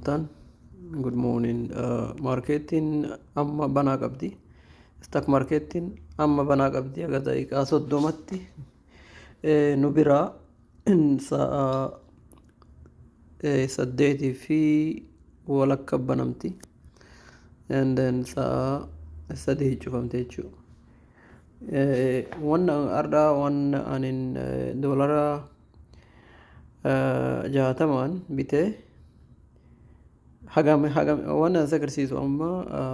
Ooltan. Good morning. Marketiin amma banaa qabdi. Stock marketiin amma banaa qabdi aga daqiiqaa 30tti. Nu biraa sa'a 8:30 banamti. And then sa'a 3 cufamte jechuudha. Wanna har'aa wanna anin doolara 60n bitee hagam hagam wanna as agarsiisu, amma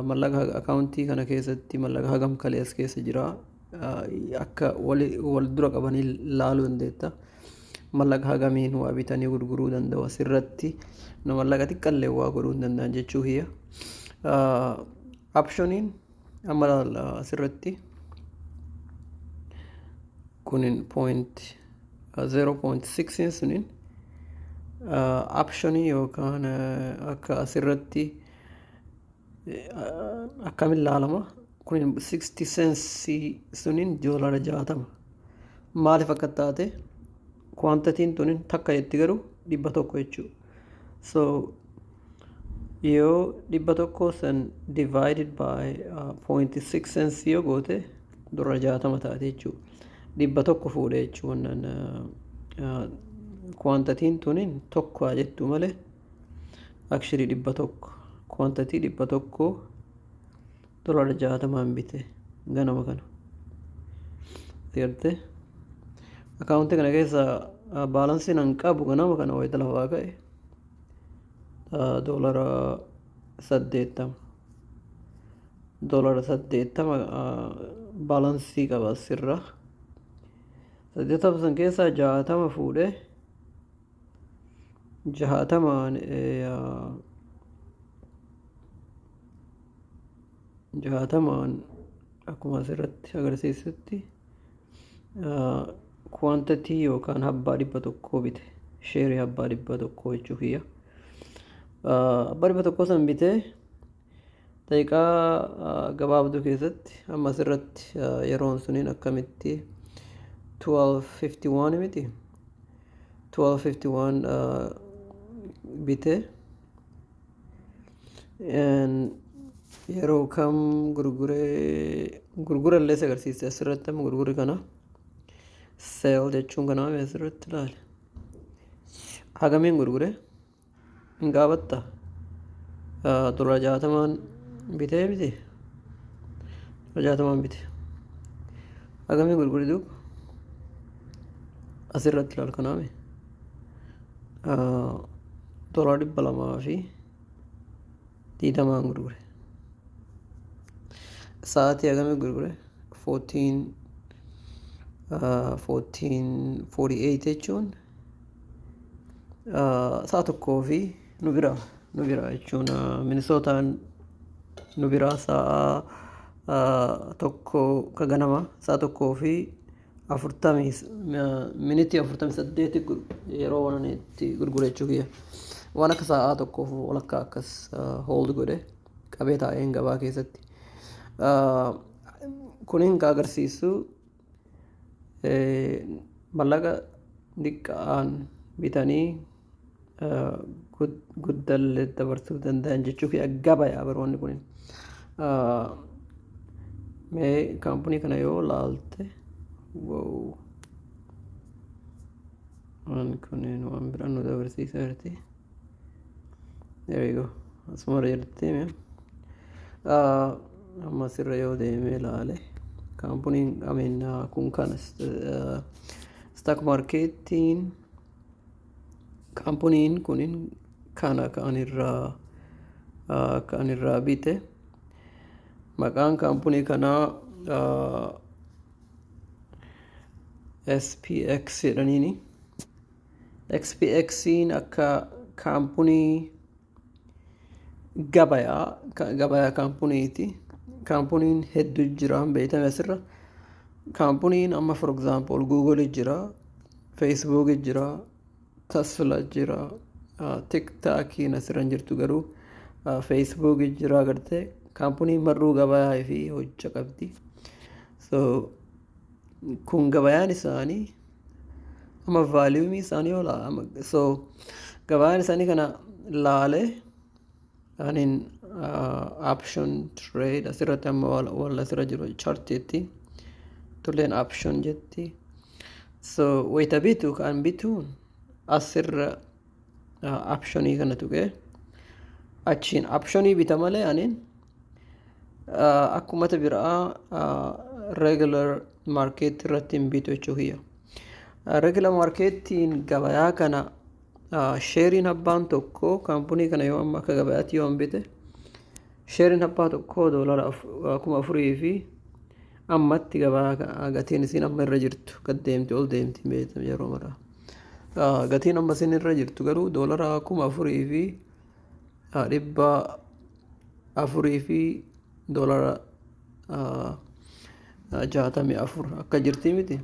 mallaqa accountii kana keessatti mallaqa hagam kalee as keessa jira akka wal dura qabanii laaluu dandeetta. Mallaqa hagamiin waa bitanii gurguruu danda'u asirratti nu mallaqa xiqqallee waa godhuu hin danda'an jechuu kiyya. Optioniin amma laalla asirratti kunin point 0.6 sunin optionii yookaan akka asirratti akkamin laalama. Kunin 60 cents sunin doolara 60. Maaliif akka taate quantityn tunin takka jetti, garuu 100 jechuudha. So yoo 100 san divided by 0.6 cents yoo goote doolara 60 taate jechuudha. 100 fuudhe jechuudha. Wannan quantityn tunin tokko haa jettu malee actually 100, quantity 100 doolara 60n bite ganama kana. Agartee, accountii kana keessa balanceiin an qabu ganama kana wayita lafaa ka'e doolara 80. Doolara 80 balanceii qaba asirra. 80 san keessaa 60 fuudhee 60n akkuma asirratti agarsiisutti quantity yookaan abbaa 100 bite, shareii abbaa 100 jechuu kiyya. Abbaa 100 san bitee daqiiqaa gabaabduu keessatti amma asirratti yeroon suniin akkamitti 12:51 miti, 12:51 bite. Yeroo kam gurguree? Gurgura illee agarsiiste asirratti. Amma gurgurri kana sell jechuun kana asirratti ilaali. Hagamiin gurgure hin gaafatta? Dolara 60n bitee miti, dolara 60n bite. Hagamiin gurgure duuba asirratti ilaal kanaame dolara 220n gurgure. Sa'aatii hagamii gurgure? 14:48 jechuun sa'a tokkoo fi nu bira jechuun Minisootaan nu biraa sa'a 1 ka ganama, sa'a tokkoo fi afurtamii minitii 48 yeroo waan itti gurgure jechuu kiyya. Waan akka sa'a tokkoof walakkaa akkas hold godhe qabee taa'een gabaa keessatti. Kunin ka agarsiisu mallaqa xiqqaan bitanii guddallee dabarsuu danda'an jechuu kiyya, gabayaa baroonni kunin. Mee kaampanii kana yoo laalte, wow, waan kunin waan biraan nu dabarsiisaa jirti. There you go. Asuma jirti. Amma asirra yoo deemee ilaale kaampaniin, I mean, kun kana stock marketiin kaampaniin kunin kana kan irraa bite. Maqaan kaampanii kanaa SPX jedhaniini. SPX'n akka kaampanii gabayaa kaampaniiti. Kaampaniin hedduu jira beeytame asirra. Kaampaniin amma, for example, Google jira, Facebook jira, Tesla jira, TikTokiin asirra hin jirtu garuu Facebook jira. Agartee, kaampaniin marruu gabayaa fi hojja qabdi. So kun gabayaan isaanii amma volumeii isaanii yoo so gabayaan isaanii kana laalee Anin option trade asirratti amma wal asirra jiru chartiitti tulleen option jetti. So wayita bitu kan bituun asirra optionii kana tuqee achiin optionii bita malee anin akkumata biraa regular market irratti hin bitu jechuu kiyya. Regular marketiin gabayaa kana shareiin abbaan tokko kaampanii kana yoo amma akka gabayaatti yoo bite, shareiin abbaa tokko $4,000 fi ammatti gabaa gatiin isiin amma irra jirtu gad deemti ol deemti beekama yeroo maraa. Gatiin amma isin irra jirtu garuu $4,464 akka jirti miti.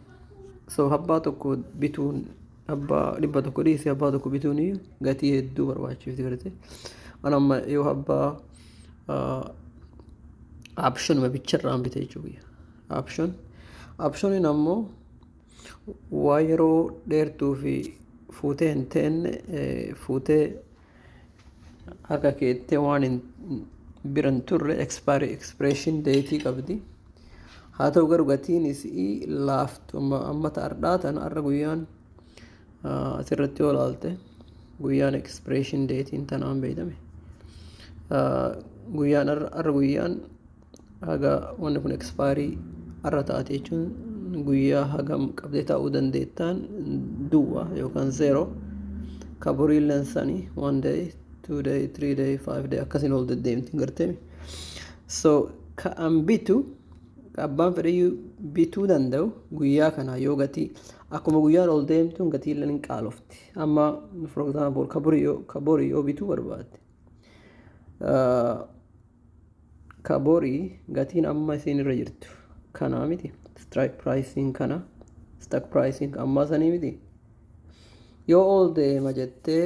So abbaa tokko bituun, abbaa 100 dhiisee abbaa tokko bituun gatii hedduu barbaachifti garte. An amma yoo abbaa optionuma bicharraan bite jechuudha. Optioniin ammoo waa yeroo dheertuu fi fuutee hin teenne, fuutee harka keettee waan hin biran turre expiration date qabdi. Haa ta'u garuu gatiin isii laaftu. Amma ta'ardhaa tana har'a guyyaan asirratti yoo ilaalte guyyaan expiration dateiin tanaan beekame. Guyyaan har'a guyyaan haga wanni kun expire har'a taate jechuun guyyaa hagam qabdee taa'uu dandeettaan duwwaa yookaan zero. Kaboriilleen sanii one day, two day, three day, five day akkasiin ol deddeemti garteemi. So ka an bitu, abbaan fedhayyuu bituu danda'u guyyaa kana yoo gatii akkuma guyyaan ol deemtuun gatii illee hin qaalofti. Amma for example ka borii yoo bituu barbaadde, ka borii gatiin amma isiin irra jirtu kanaa miti, strike pricing kana, stock pricing ammaa sanii miti. Yoo ol deema jettee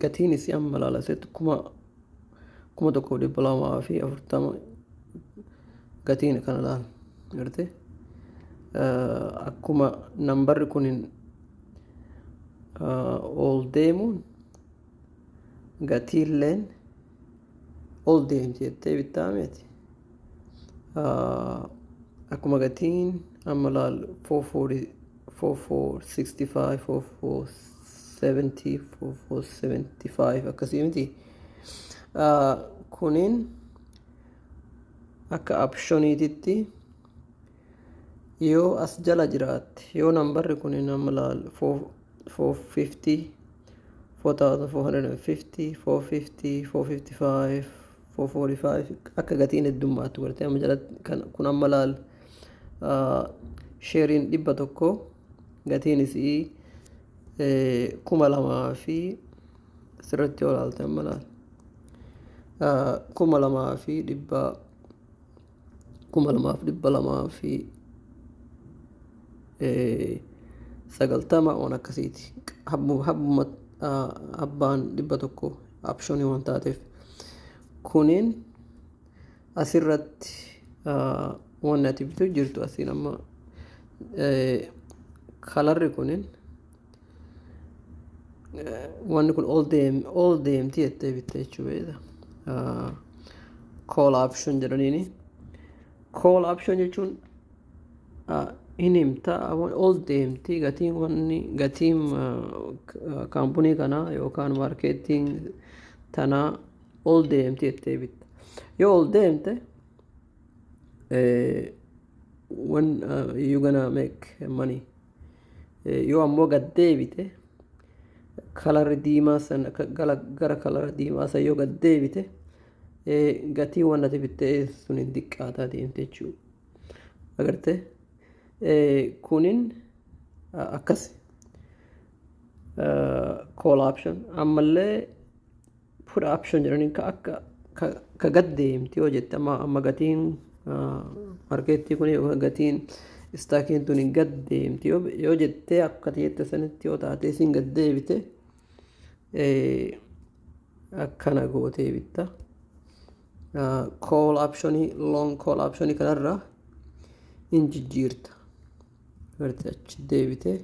gatiin isii amma laalasetti 1,240 gatiin kana laal garte. Akkuma nambarri kun ol deemuun gatiilleen ol deemti jettee bittaa miti. Akkuma gatiin amma laal 440, 4465, 4470, 4475 akkasii miti. Kunin akka optioniititti yoo as jala jiraatte, yoo nambarri kunin amma laal 450, 4450, 450, 455, 445 akka gatiin heddummaattu gartee amma jalatti kun amma laal shareiin 100 gatiin isii 2,000 fi asirratti yoo ilaalte amma laal 2,100, 2,290 waan akkasiiti. Habbuma abbaan 100 optionii waan taateef kuniin asirratti wanni ati bituu jirtu asiin amma kalarri kunin wanni kun ol deem ol deemti jettee bitte jechuu beekta. Call option jedhaniini. Call option jechuun hin himta ol deemti gatiin, wanni gatiin kaampanii kanaa yookaan marketiin tanaa ol deemti jettee bitta. Yoo ol deemte when you gonna make money. Yoo ammoo gad deebite, kalarri diimaa san gara kalara diimaa san yoo gad deebite, gatii waan ati bittee sun hin xiqqaataa deemte jechuudha. Agartee, kunin akkas call option. Ammallee put option jedhanii ka akka ka gad deemti yoo jette, amma gatiin marketii kun yookaan gatiin stockiin tun gad deemti yoo jettee, akka jette sanitti yoo taate isin gad deebite, akkana gootee bitta. Call optionii, long call optionii kanarraa hin jijjiirta. Gartee achi deebitee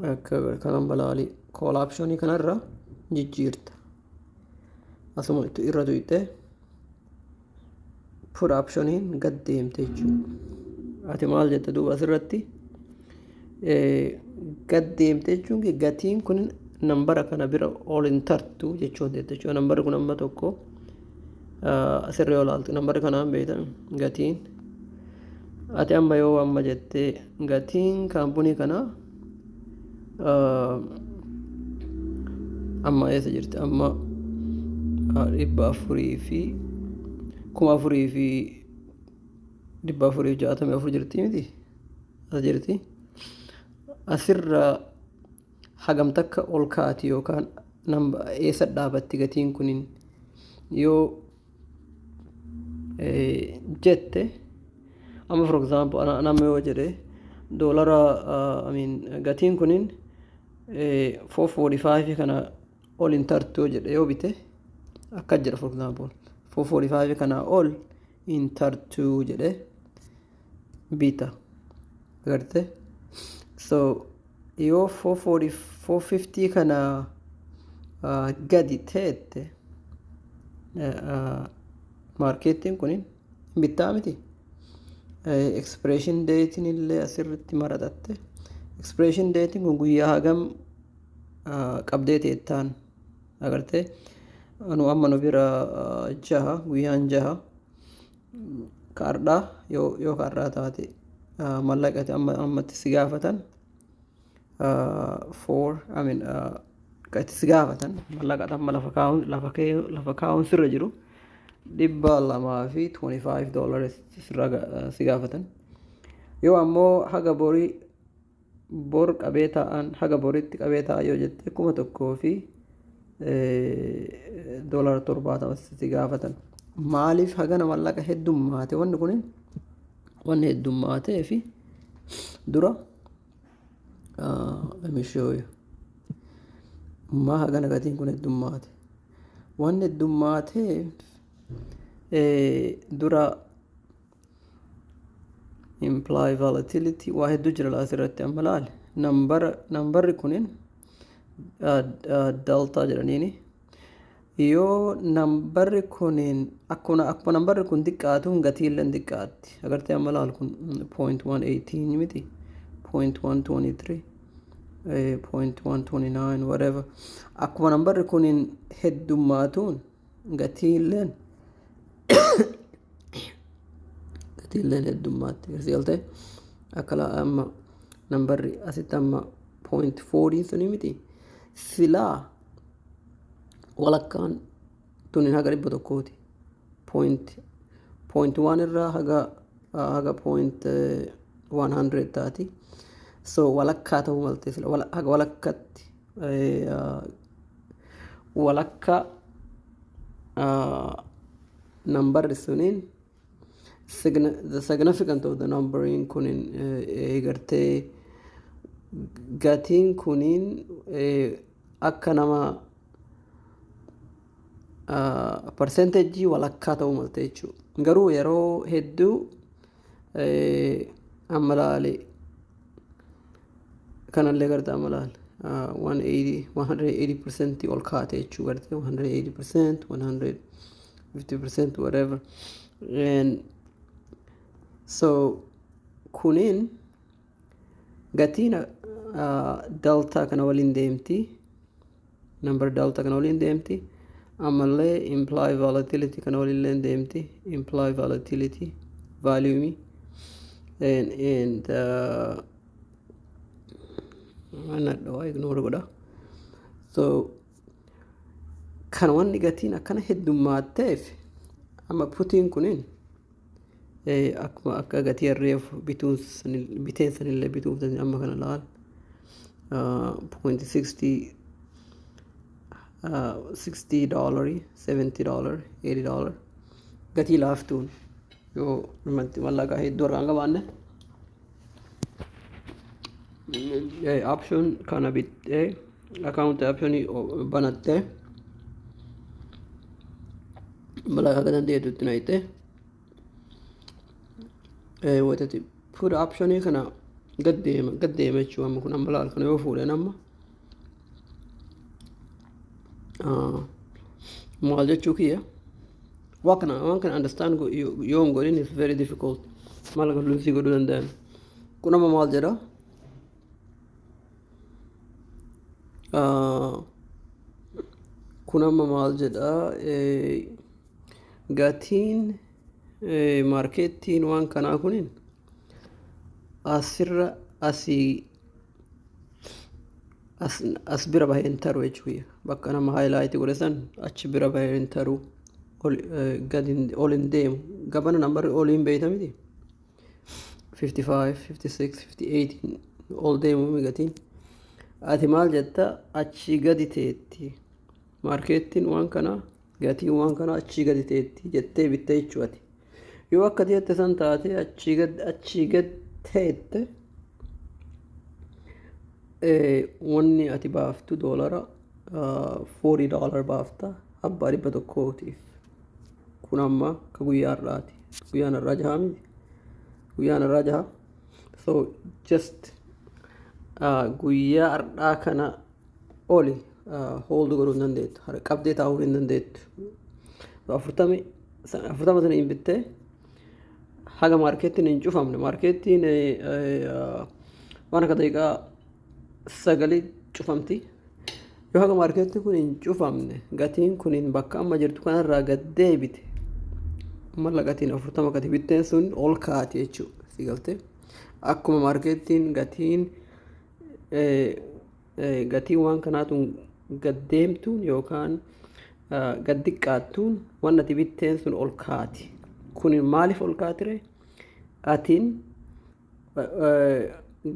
Akka kanan balaalii call optionii kanarra jijjiirta. Asuma irra tuyxee put optioniin gad deemte jechuudha. Ati maal jette duuba? Asirratti gad deemte jechuun gatiin kun nambara kana bira ol hin tartu jechuu jechuudha. Nambarri kun amma tokko asirra yoo ilaaltu, nambarri kanaan beektan gatiin ati amma yoo amma jettee gatiin kaampanii kanaa amma eessa jirti? Amma dhibba afurii fi 4464 jirti miti? As jirti. Asirra hagam takka ol kaati yookaan eessa dhaabatti gatiin kunin yoo jette, amma for example nama yoo jedhe doolara, I mean, gatiin kunin 445 kana ol hin tartu yoo jedhe, yoo bite akka jedha, for example 445 kana ol hin tartu jedhe bita agarte. So yoo 440 450 kana gadi teette, marketiin kun bittaa miti. Expiration datein illee asirratti maratatte. Expiration datein kun guyyaa hagam qabdee teettaan agartee. Anu amma nu bira 6, guyyaan 6 kaardhaa. Yoo kaardhaa taate, mallaqati amma ammatti si gaafatan four, I mean, itti si gaafatan mallaqa amma lafa kaa'uun sirra jiru $225 sirra si gaafatan. Yoo ammoo haga borii bor qabee taa'an, haga boritti qabee taa'an yoo jette, $1,070 si gaafatan. Maaliif hagana mallaqa heddummaate? Wanni kun wanni heddummaatee fi dura, let me show you maa hagana gatiin kun heddummaate. Wanni heddummaatee dura imply volatility waa hedduu jira asirratti. Amma laal, nambarri kunin delta jedhaniini. Yoo nambarri kunin akkuma nambarri kun xiqqaatuun gatiillee xiqqaatti agartee. Amma laal, kun 0.118 miti, 0.123, 0.129, whatever. Akkuma nambarri kunin heddummaatuun gatiilleen heddummaatti galtee. Akka amma nambarri asitti amma 0.40 suni miti, silaa walakkaan tunin haga 100ti, 0.1 irraa haga 0.100 taati. So walakkaa ta'uu malte sila haga walakkatti walakka nambarri suniin the significant of the numbering kunin eegartee gatiin kuniin akka nama percentage walakkaa ta'uu malte jechuudha. Garuu yeroo hedduu amma laale, kanallee garta amma laale 180 180% ol kaate jechuu garte, 180%, 150%, whatever. And so kuniin gatiin delta kana waliin deemti, number delta kana waliin deemti. Ammallee imply volatility kana waliin deemti, imply volatility volume and ana ignore godha. So kan wanni gatiin akkana heddummaatteef amma putiin kunin akkuma akka gatii herreef bituun biteen sanillee bituuf amma kana laal, 0.60, $60, $70, $80 gatii laaftuun yoo mallaqa hedduu harkaan qabaanne option kana bittee account optionii banattee mallaqa haga dandeettutti naqxee wayitati put optionii kana Gad deema, gad deema jechuudha. Amma kun amma laal, kana yoo fuudhan amma maal jechuu kiyya, waan kana understand yoo hin godhin is very difficult. Maal akka lose godhuu danda'an. Kun amma maal jedha? Kun amma maal jedha? Gatiin marketiin waan kanaa kunin asirra asii as bira bahee hin taru jechuudha. Bakka nama highlight godhe san achi bira bahee hin taru. Ol gadi ol hin deemu. Gabana nambarri ol hin beeyta miti. 55, 56, 58 ol deemu gatiin. Ati maal jetta? Achi gadi teetti. Marketiin waan kanaa, gatiin waan kanaa achii gadi teetti jettee bitte jechuudha. Yoo akka jette san taate, achii gad teette, wanni ati baaftu doolara $40 baafta abbaa 100tiif. Kun amma ka guyyaa har'aati. Guyyaan har'aa jahaa miti. Guyyaan har'aa jaha. So just guyyaa har'aa kana oli hold godhuu hin dandeettu. Qabdee taa'uu hin dandeettu. 40 sana hin bittee haga marketiin hin cufamne. Marketiin waan akka daqiiqaa 9 cufamti. Yoo haga marketiin kun hin cufamne gatiin kun bakka amma jirtu kanarraa gad deebite, mallaqatiin 40 gati bitteen sun ol kaati jechuudha. Si galtee? Akkuma marketiin gatiin waan kanaatuun gad deemtuun yookaan gad xiqqaattuun, waan ati bitteen sun ol kaati. Kun maaliif ol kaatire? Atiin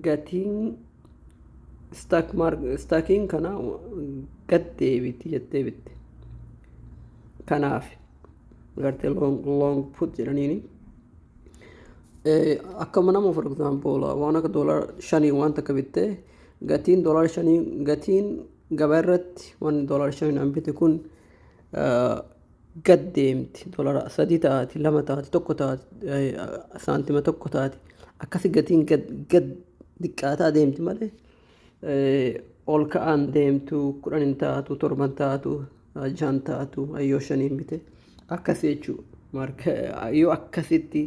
gatiin stockiin kana gad deebiti jettee bitte. Kanaaf gartee long put jedhaniini. Akkuma nama, for example, waan akka $5 waan takka bittee, gatiin $5, gatiin gabaa irratti waan $5n bite kun gad deemti, $3 taati, 2 taati, 1 taati, saantima 1 taati, akkasi gatiin gad xiqqaataa deemti malee ol ka'aan deemtu 10 hin taatu, 7 taatu, 6 taatu yoo 5n bite akkas jechuudha. Yoo akkasitti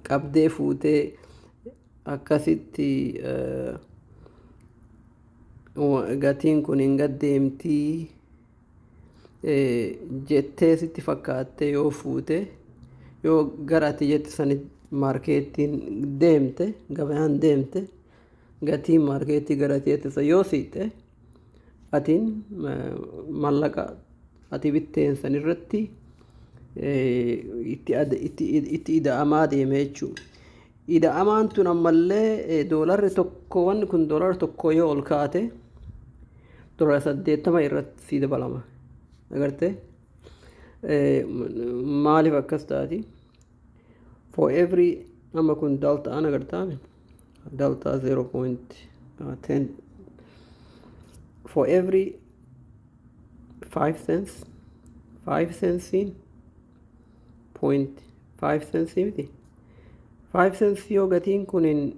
qabdee fuutee akkasitti gatiin kun hin gad deemtii jettee sitti fakkaattee yoo fuute, yoo gara ati jette sani marketiin deemte, gabayaan deemte, gatiin marketii gara ati jette san yoo siite, atiin mallaqa ati bitteen san irratti itti ida'amaa deeme jechuudha. Ida'amaan tun ammallee doolarri 1, wanni kun $1 yoo ol kaate, $80 irratti sii dabalama. Agartee? Maaliif akkas taati? For every, amma kun delta an agartaa, delta 0.10 for every 5 cents, 5 cents, point 5 cents miti, 5 cents yoo gatiin kun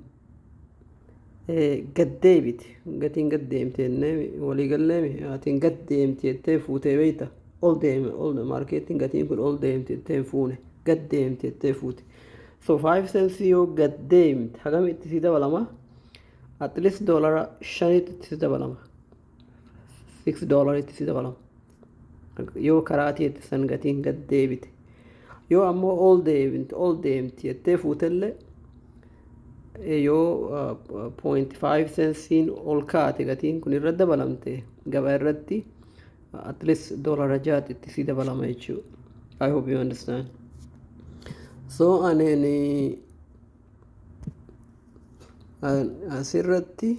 gad deebite, gatiin gad deemte jennee walii galleemi, gatiin gad deemte jettee fuutee beeyta, ol deeme, ol marketiin gatiin kun ol deemte jettee hin fuune, gad deemte jettee fuute. So 5 cents yoo gad deemte, hagam itti sii dabalama? At least $5tti itti sii dabalama, $6 itti sii dabalama yoo karaa ati san gatiin gad deebite. Yoo ammoo ol deemte, ol deemti jettee fuutellee, yoo 0.5 centsiin ol kaate, gatiin kun irra dabalamte, gabaa irratti at least $6 itti sii dabalama jechuudha. I hope you understand. So aneen asirratti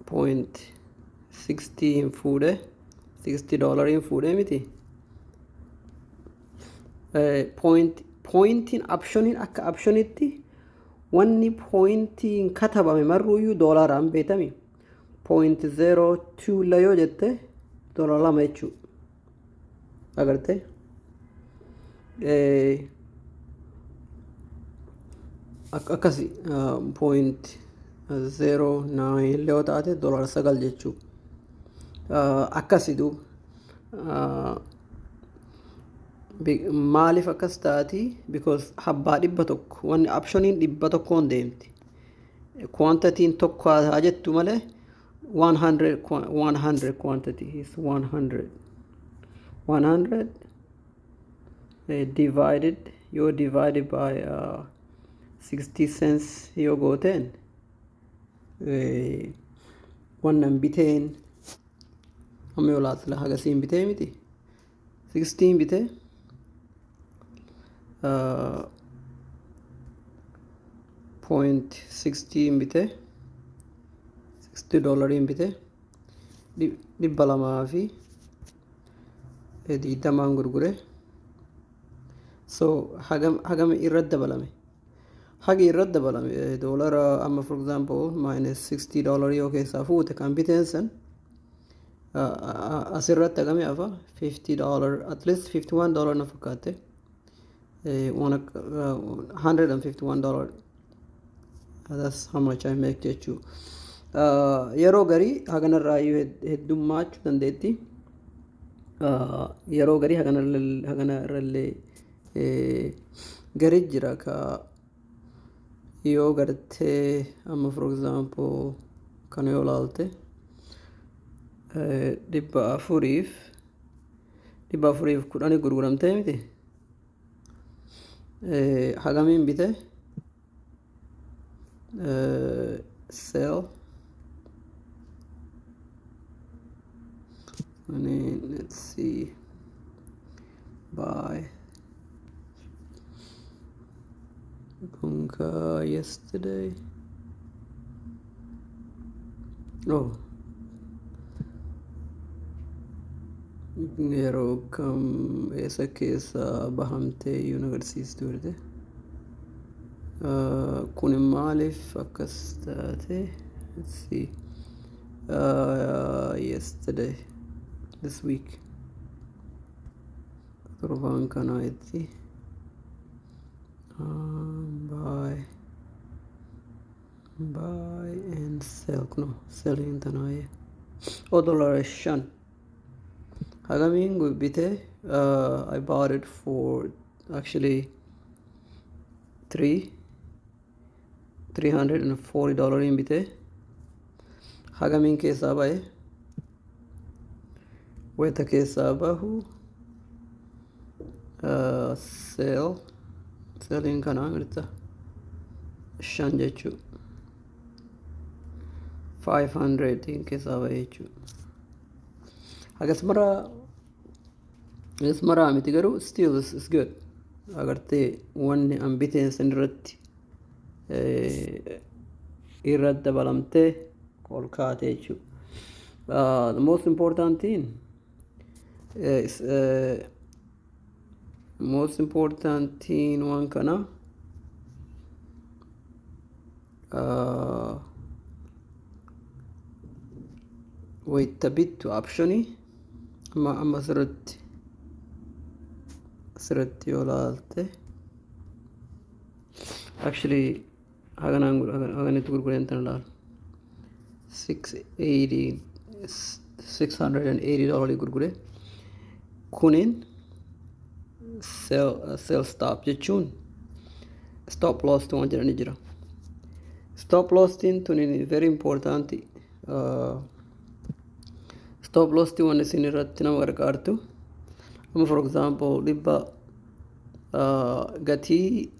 0.60 hin fuudhe, $60 hin fuudhe miti. Pointiin optioniin akka optionitti wanni pointiin katabame marruuyyuu doolaaraan beetami. 0.02 la yoo jette, $2 jechuudha. Agartee? Akkasi 0.09 illee yoo taate $9 jechuu. Akkasi duuba. Maaliif akkas taati? Because habbaa 100, wanni optioniin 100n deemti. Quantityn tokko haa jettu malee 100, 100 quantity is 100. 100 divided, yoo divided by 60 cents yoo gooteen, wannan biteen amma yoo laatla hagasiin bitee miti, 16 bitee, 0.16 bitee, 60 doolariin bitee, 220n gurgure. So hagam irratti dabalame? Hagi irratti dabalame doolara amma, for example, minus 60 dollar yoo keessaa fuute, kan biteen san asirratti hagami hafa? $50, at least $51 na fakkaatte. $151, that's how much I make jechuu. Yeroo garii haganarraa iyyuu heddummaachuu dandeetti. Yeroo garii hagana irrallee garii jira ka yoo gartee amma, for example, kana yoo laalte, 410 gurguramtee miti. Hagamiin bite? Sell. I mean, let's see, buy Bunka yesterday. Oh, yeroo kam eessa keessa bahamtee iyyuu agarsiistu turte. Kun maaliif akkas taate? Let's see. Yesterday, this week, torbaan kanaa itti buy and sell, no, selling tanaaye. Oh, $5 hagamiin bite? I bought it for actually $340 in bite. Hagamiin keessaa ba'e? Wayita keessaa bahu, sell, selling kanaa mirta shan jechuu, 500 keessaa ba'e jechuu. Hagas maraa miti, garuu still is good. Agartee, wanni an biteen san irratti irratti dabalamtee ol kaate jechuu. The most important thing is, most important thing waan kana wayita bittu optionii, amma asirratti yoo laalte, actually haganaan haganitti gurgureen tana laal, 680, $680 gurgure. Kunin sell stop jechuun stop loss waan jedhani jira. Stop loss tiin tunin very important. Stop loss tiin waan isin irratti nama gargaartu, amma for example 100 gatii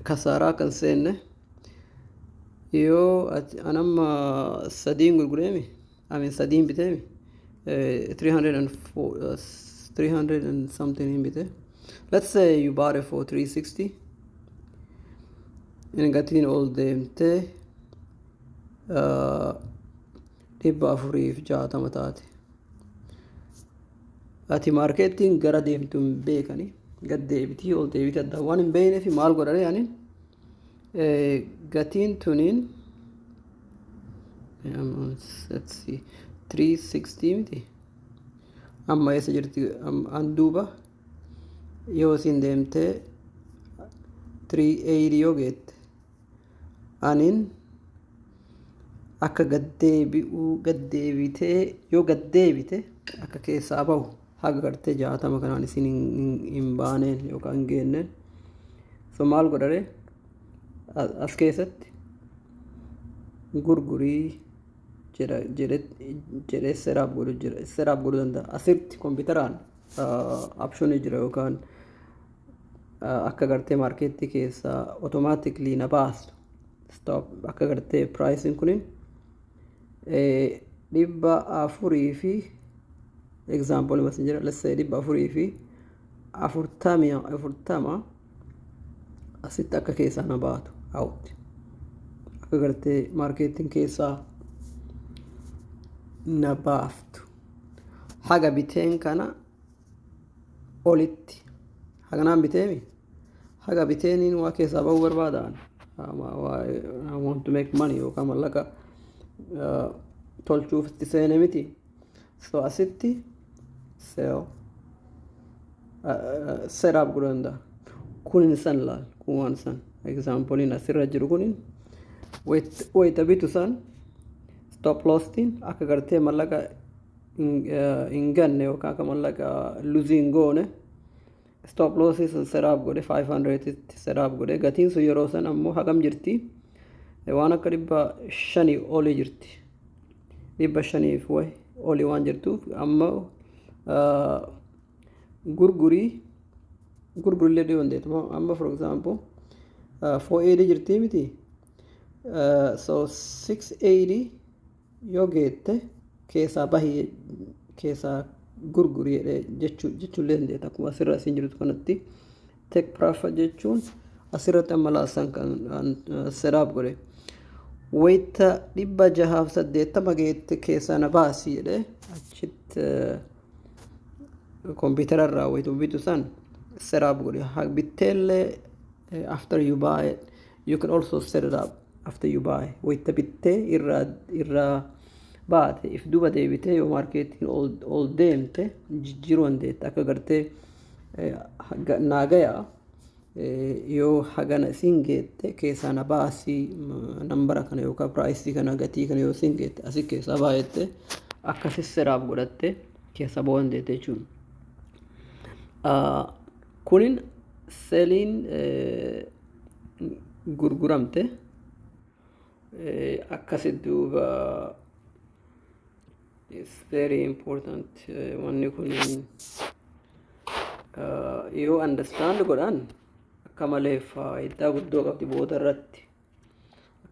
kasaaraa kan seenne yoo ati anamma sadiin gurgureemi, I mean, sadiin biteemi, 304, 300 and something in bite. Let's say you bought it for 360 in, gatiin ol deemtee 460 taate. Ati marketiin gara deemtu hin beekani, gad deebitii ol deebitii adda waan hin beekneef maal godhane? Ani gatiin tuniin, let's see, 360 miti, amma eessa jirti? An duuba yoo isin deemtee 380 yoo geette Anin akka gaddeebi'uu, gaddeebitee, yoo gaddeebite akka keessaa bahu, haga gartee 60 kanaan isin hin baaneen yookaan hin geenneen. So maal godhare? As keessatti gurgurii jedhee setup godhu jira, setup godhuu danda'a. Asitti kompiitaraan optionii jira, yookaan akka gartee marketii keessaa automatically na baasu, stop, akka gartee priceiin kunin 400 fi, example masin jira, let's say 440 asitti akka keessaa na baatu, out, akka gartee marketiin keessaa na baaftu, haga biteen kana olitti, haganaan biteemi, haga biteeniin waa keessaa bahuu barbaadaan. I want to make money yookaan mallaqa tolchuuf itti seene miti. So asitti sell setup godhuu danda'a. Kunin san laal, kun waan san exampleiin asirra jiru kunin wayita bitu san stop losstiin akka gartee mallaqa hin ganne yookaan akka mallaqa lose hin goone stop lossii sun setup godhe, 500 tti setup godhe. Gatiin sun yeroo san ammoo hagam jirti? Waan akka 500 olii jirti. 500f wayi olii waan jirtuuf, amma gurgurii, gurgurillee dhiyoo dandeettu. Amma for example 480 jirtii miti? So 680 yoo geette keessaa bahii, keessaa gurgurii jedhee jechuullee dandeetta. Akkuma asirra asiin jirtu kanatti take profit jechuun asirratti amma laasan kan setup godhe, wayita 680 geette keessaa na baasii jedhee achitti kompiitara irraa wayita bitu san setup godhe. Bitteellee, after you buy it, you can also set it up after you buy. Wayita bittee irraa baate, if duba deebitee yoo marketiin ol deemte jijjiiruu dandeetta. Akka gartee naa gayaa, yoo hagana isin geette keessaa na baasii, nambara kana yookaan priceii kana, gatii kana yoo isin geette asi keessaa baay'ette, akkasi setup godhatte keessa ba'uu dandeette jechuudha. Kunin selliin gurguramte akkasi. Duuba it's very important. Wanni kun yoo understand godhan akka malee faayidaa guddoo qabdi booda irratti,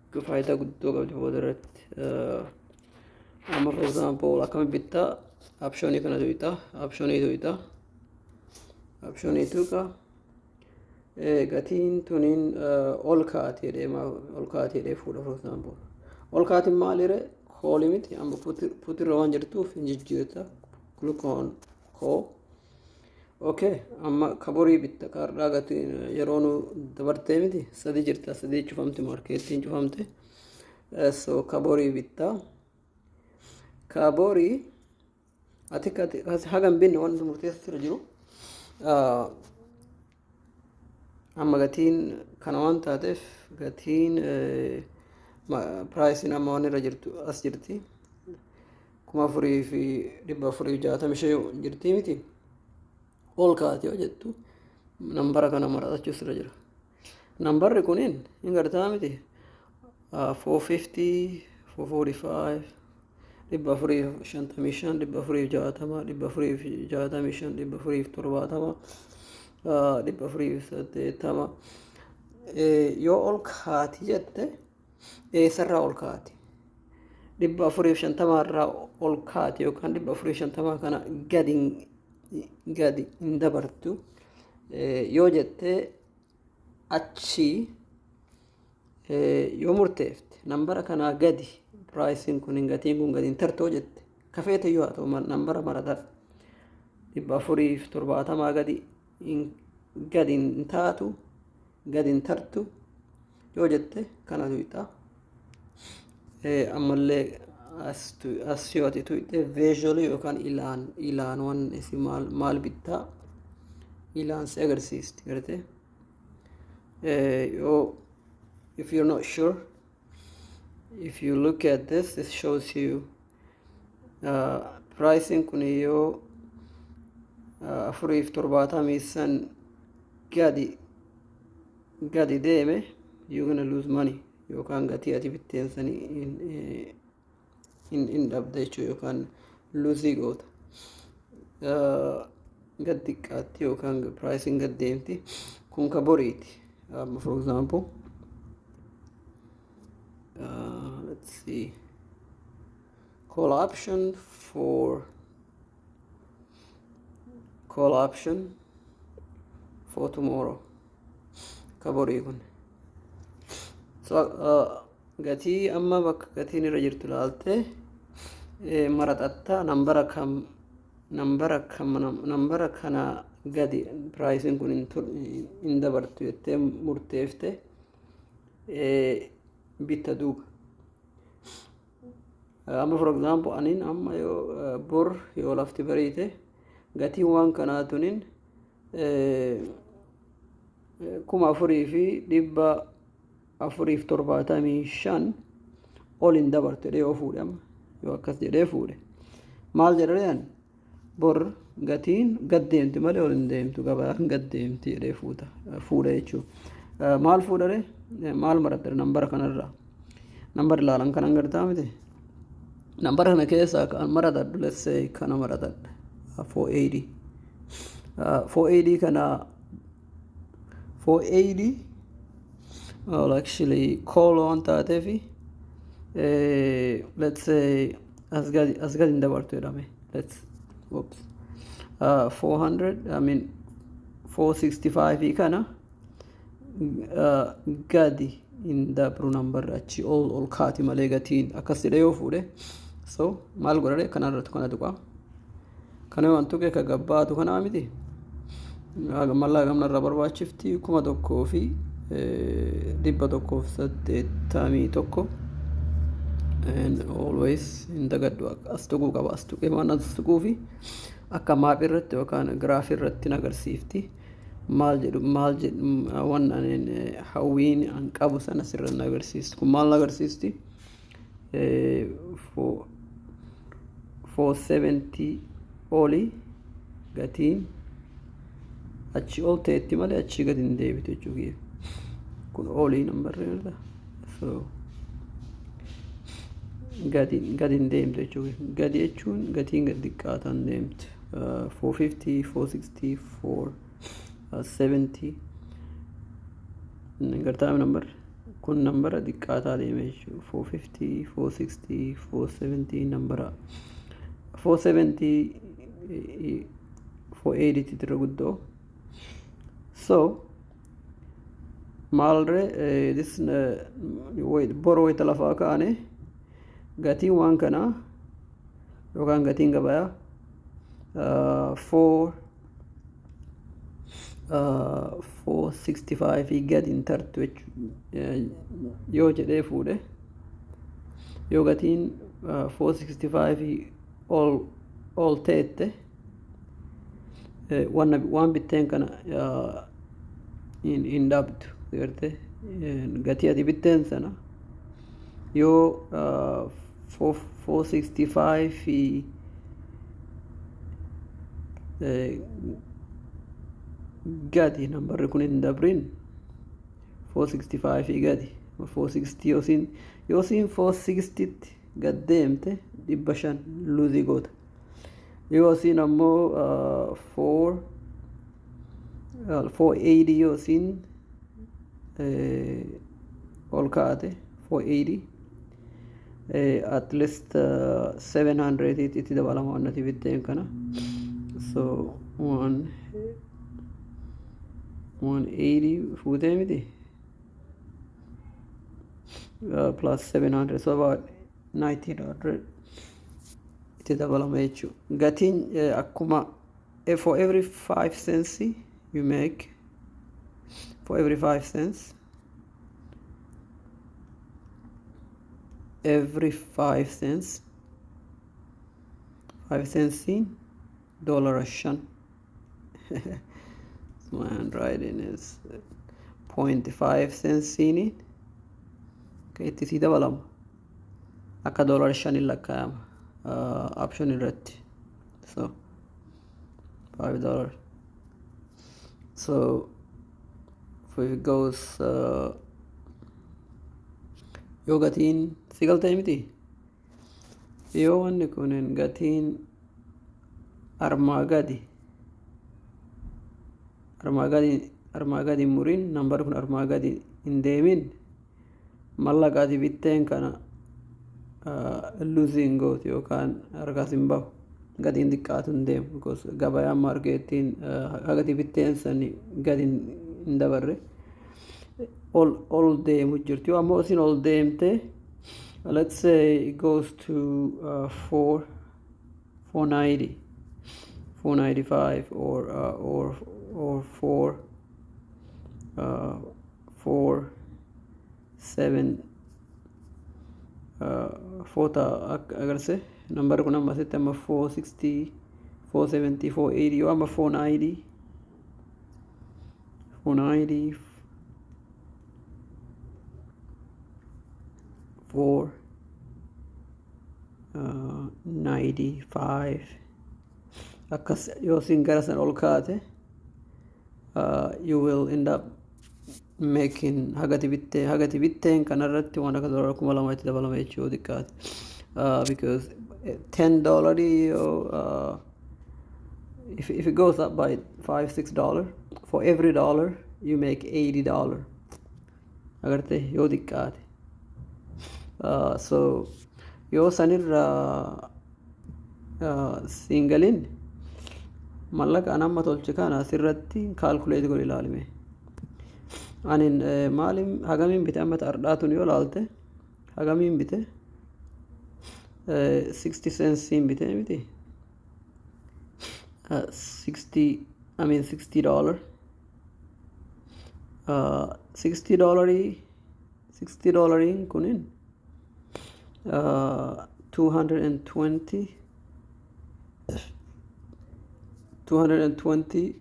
akka faayidaa guddoo qabdi booda irratti. Amma for example akkami bittaa? Optionii kana tuqxa, optionii tuqxa, optionii tuqa. Gatiin tuniin ol kaati jedhee, ol kaati jedhee fuudha. For example ol kaatiin maalire? Callii miti? Amma putirra waan jirtuuf hin jijjiirta. Click on call. Okay, amma kaborii bitta. Kaardhaa gatiin yeroo nu dabartee miti? Sadi jirta, sadii cufamte, marketiin cufamte. So kaborii bittaa, kaborii ati hagam binne wanti murteessu irra jiru. Amma gatiin kana waan taateef, gatiin priceiin amma waan irra jirtu as jirti, 4465 jirti miti? Ol kaate yoo jettu nambara kana maratachuu irra jira. Nambarri kunin hin gartaa miti? 450, 445, 455, 460, 465, 470, 480. Yoo ol kaati jette eessarraa ol kaati? 450 irraa ol kaati yookaan 450 kana gadi hin dabartu yoo jettee achii yoo murteefte, nambara kanaa gadi priceiin kun hin, gatiin kun gadi hin tartoo jette, kafeete yoo haa ta'u nambara maratadha, 470 gadi hin taatu, gadi hin tartu yoo jette kana tuqxa. Ammallee as yoo ati tuqxe visually yookaan ilaan waan isi maal maal bittaa ilaan si agarsiisti gartee. Yoo if you're not sure. If you look at this, this shows you pricing kun yoo 475 gadi deeme, you're gonna lose money, yookaan gatii ati bitteen sanii hin dhabda jechuudha, yookaan lose goota. Gad xiqqaatti yookaan pricing gad deemti. Kun ka boriiti. For example, let's see, call option for tomorrow, ka borii kun. So gatii amma bakka gatiin irra jirtu ilaalte maraxatta. Nambara kam, nambara kam, nambara kana gadi pricing kun hin dabartu jettee murteefte bitta duuba. Amma, for example, anin amma yoo bor yoo lafti bariite gatiin waan kanaa tunin 4,475 ol hin dabartu jedhee yoo fuudhe, amma yoo akkas jedhee fuudhe, maal jedheen? Bor gatiin gad deemti malee ol hin deemtu, gabaan gad deemti jedhee fuuta fuudha jechuudha. Maal fuudhare? Maal maradare? Nambara kanarraa nambara ilaalan kanan gartaa miti. Nambara kana keessaa kan maratadhu, let's say, kana maratadha, 480, 480 kana, 480. Well, actually, call waan taateefi, let's say, as gadi hin dabartu jedhame. Let's, whoops, 400, I mean 465 kana gadi hin dabru nambarri, achi ol kaati malee gatiin akkas jedhee yoo fuudhe, so maal godhare? Kanarratti kana tuqa. Kana waan tuqe ka gabbaatu kanaa miti. Mallaa gamna irraa barbaachifti 1,181. And always hin dagadhu, as tuquu qaba. As tuqee waan as tuquu fi akka map irratti yookaan graph irratti agarsiifti. Maal jedhu, maal jedhu, waan ani hawwiin an qabu sana sirra agarsiisti. Kun maal agarsiisti? 470 olii gatiin achi ol ta'etti malee achii gadi hin deebitu jechuudha. Kun olii nambarri irra, so gadi gadi hin deemtu jechuudha. Gadi jechuun gatiin gadi xiqqaataan deemtu. 450, 460, 470 gartaame. Nambarri kun nambara xiqqaataa deeme jechuudha. 450, 460, 470, nambara 470, 480 irra guddoo. So maalre this bor wayita lafaa kaane gatiin waan kanaa yookaan gatiin gabayaa 465 gadi hin tartu yoo jedhee fuudhe, yoo gatiin 465 ol teette, waan bitteen kana hin dhabdu garte. Gatii ati bitteen sana yoo 465 fi gadi nambarri kun hin dabrin, 465 fi gadi, 460 yoosiin 460 tti gad deemte, 500 lose goota. Yoosiin ammoo 4 480 yoosiin ol kaate, 480, at least 700 itti dabalama waan ati bitteen kana. So 180 fuutee miti, plus 700, so about 1900 itti dabalama jechuudha. Gatiin akkuma for every 5 cents you make, for every 5 cents, every 5 cents, 5 cents $5. My handwriting is 0.5 cents ka itti sii dabalama. Akka $5 lakkaa'ama option irratti. So $5. So if it goes, yoo gatiin si galtee miti, yoo wanni kunin gatiin armaa gadi murin, number kun armaa gadi hin deemin, mallaqa ati bitteen kana losing gooti yookaan harkaas hin bahu, gatiin xiqqaatu hin deemu, because gabayaan marketiin hagati bitteen sani gadi hin dabarre ol deemu jirti. Yoo ammoo isin ol deemte, let's say it goes to 4 490, 495 or 4 4 7 4 agarse number kun amma asitti amma 460, 470, 480, yoo amma 490, 490, 4 95 akkas yoo sin gara san ol kaate, you will end up making hagati bitteen kanarratti waan akka $2,000 itti dabalama jechuu yoo xiqqaate, because $10 yoo if it goes up by $5 $6, for every dollar you make $80 agarte yoo xiqqaate. So yoo sanirraa siin galin, mallaqa an amma tolche kana asirratti calculate godhi ilaalime. Anin maalin hagamiin bite? Amma ardhaatun yoo laalte hagamiin bite? 60 centsiin bite miti? 60, I mean $60, 60 dollarii. 60 dollariin kunin 220, 220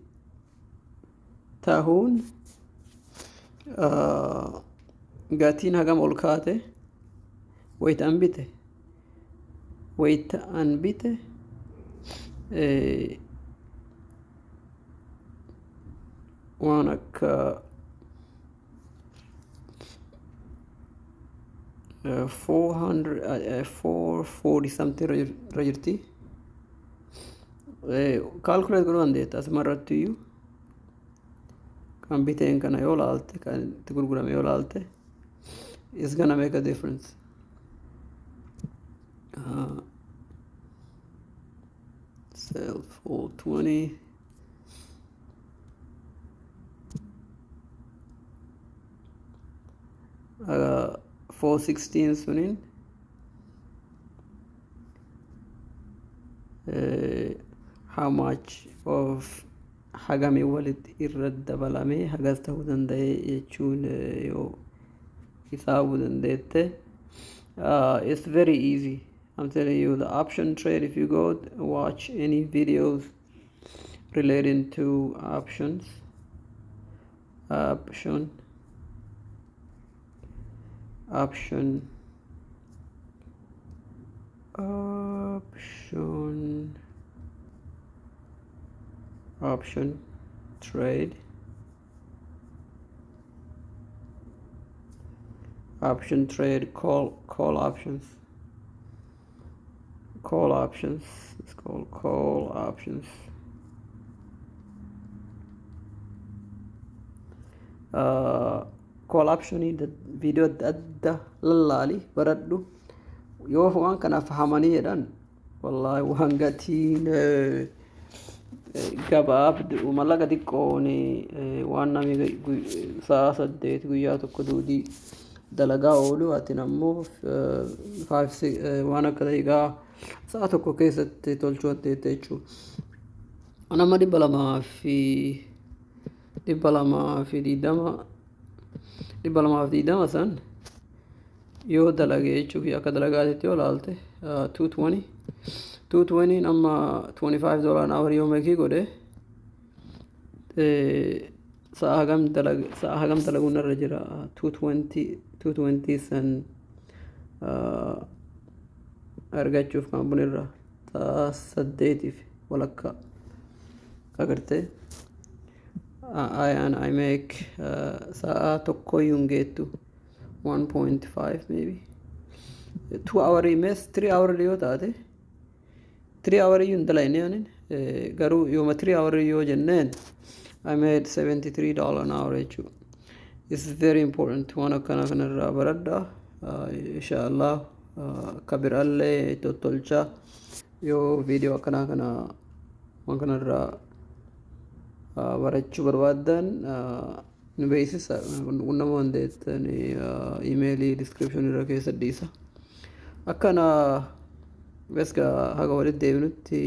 tahuun gatiin hagam ol kaate? Wayita an bite waan akka 400, 440 something irra jirti. Calculate godhuu dandeetta asuma irratti iyyuu. Kan biteen kana yoo laalte, kan itti gurgurame yoo laalte, it's gonna make a difference. Sell 420, 416 sunin how much of hagamii walitti irra dabalamee hagas ta'uu danda'e jechuun yoo hisaabuu dandeette, it's very easy. I'm telling you, the option trade, if you go watch any videos relating to options, option option option trade, option trade, call options, call options, it's called call options, call optionii video adda adda lallaali, baradhu. Yoo waan kana fahamanii jedhan, wallaahi waan gatiin gabaaf mallaqa xiqqoon waan namni sa'a 8 guyyaa tokko duudii dalagaa oolu, atin ammoo waan akka daqiiqaa sa'a tokko keessatti tolchuu dandeette jechuudha. Nama 220, 220 san yoo dalage jechuuf, akka dalagaatitti yoo laalte, 220, 220 amma $25 an hour yoo make godhe, sa'a hagam dalaguun irra jira? 220, 220 san Argachuuf kaampanii irraa 8:30 agartee. And I make sa'a tokkoyyuu hin geettu, 1.5, maybe 2 hour, mees 3 hour yoo taate, 3 hour iyyuu hin dalayne anin. Garuu yooma 3 hour yoo jenneen, I made $73 an hour jechuudha. It's very important. Waan akkana kanarraa baradha. Inshallah akka biraallee tottolchaa. Yoo viidiyoo akkanaa kana, waan kanarraa barachuu barbaaddan, nu beeksisa. Qunnamuu dandeettan, imeelii description irra keessa dhiisa. Akkana beska haga walitti deebinutti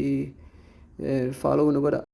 follow nu godha.